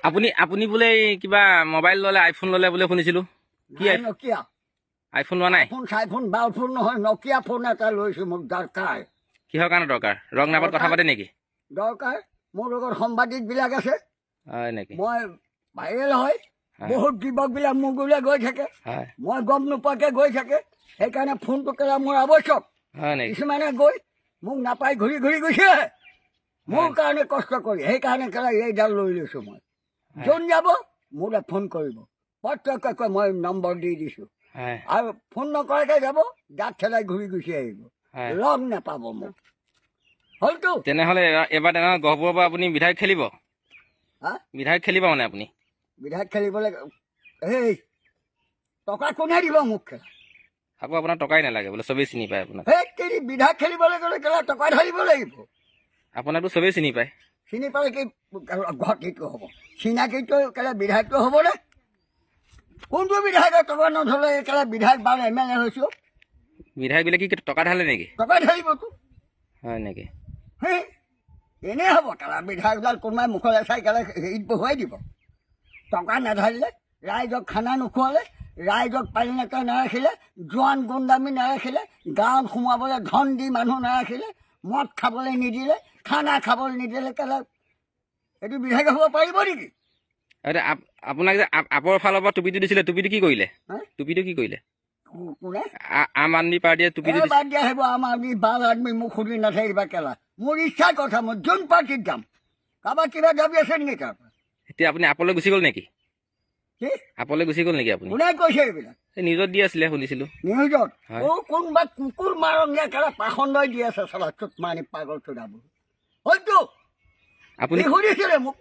আপুনি বোলে এই কিবা মোবাইল ল'লে, আইফোন ল'লে বোলে শুনিছিলোঁ। কি? নাই, নকিয়া। আইফোন লোৱা নাই? ফোন চাইফোন বাল ফোন নহয়, নকিয়া ফোন এটা লৈছোঁ, মোক দৰকাৰ। কিহৰ কাৰণে দৰকাৰ? ৰং নাম্বাৰত কথা পাতে নেকি? দৰকাৰ, মোৰ লগত সাংবাদিকবিলাক আছে। হয় নেকি? মই ভাইৰেল হয়, বহুত যুৱকবিলাক মোৰ গুৰিলৈ গৈ থাকে। মই গম নোপোৱাকৈ গৈ থাকে, সেইকাৰণে ফোনটো কেলা মোৰ আৱশ্যক। হয় নেকি? কিছুমানে গৈ মোক নাপাই ঘূৰি ঘূৰি গুচি আহে, মোৰ কাৰণে কষ্ট কৰি। সেইকাৰণে কেলা এইডাল লৈ লৈছোঁ মই। যোন যাব মোলৈ ফোন কৰিব, প্ৰত্যেককে মই নম্বৰ দি দিছোঁ। আৰু ফোন নকৰাকৈ যাব, দাঁত চেলাই ঘূৰি গুচি আহিব। লগ নাপাব মোক, হ'লতো। তেনেহ'লে এইবাৰ তেনেহ'লে গহপুৰৰ পৰা আপুনি বিধায়ক খেলিব? হা? বিধায়ক খেলিব মানে আপুনি? বিধায়ক খেলিবলৈ এই টকা কোনে দিব মোক খেলা? আকৌ আপোনাৰ টকাই নালাগে বোলে, চবেই চিনি পায় আপোনাক। সেই কেৰি বিধায়ক খেলিবলৈ গ'লে কেলা টকা ঢালিব লাগিব। আপোনাকতো চবেই চিনি পায়। চিনি পালে কি ঘটিটো হ'ব? চিনাকিটো কেলা বিধায়কটো হ'বনে? কোনটো বিধায়কে টকা নধৰে কেলা বিধায়ক বা এম এল এ হৈছোঁ? বিধায়কবিলাক কি টকা ঢালে নেকি? টকা ঢালিবতো। হয় নেকি? হে, এনেই হ'ব কেলা বিধায়কডাল? কোনোবাই মুখলৈ চাই কেলা হেৰিত বহুৱাই দিব। টকা নাঢালিলে, ৰাইজক খানা নোখোৱালে, ৰাইজক পালিনেতা নাৰাখিলে, জোৱান গুণ্ডামী নাৰাখিলে, গাঁৱত সোমাবলৈ ধন দি মানুহ নাৰাখিলে, মদ খাবলৈ নিদিলে, খানা খাবলৈ নিদিলে, কেলা এইটো বিধায়ক হ'ব পাৰিব নেকি? এতিয়া আপোনাক যে আপৰ ফালৰ পৰা টুপিটো দিছিলে, টুপিটো কি কৰিলে? হা? টুপিটো কি কৰিলে? কোনে? আম আদমি পাৰ্টীয়ে টুপিটো এই দিছে। বাদ দিয়া সেইবোৰ আম আদমি বাল আদমি, মোক সুধি নাথাকিবা কেলা। মোৰ ইচ্ছাৰ কথা, মই যোন পাৰ্টীত যাম। কাৰোবাৰ কিবা দাবী আছে নেকি তাৰ পৰা? এতিয়া আপুনি আপলৈ গুচি গ'ল নেকি? কি? আপলৈ গুচি গ'ল নেকি আপুনি? কোনে কৈছে এইবিলাক? এই নিউজত দি আছিলে, শুনিছিলোঁ। নিউজত? হয়। অ, কোনোবা কুকুৰ মাৰঙীয়া কেলা পাখণ্ডই দি আছে, চালা চুত মানি পাগল চুদাবোৰ হয়তো। আপুনি সি সুধিছিলে মোক।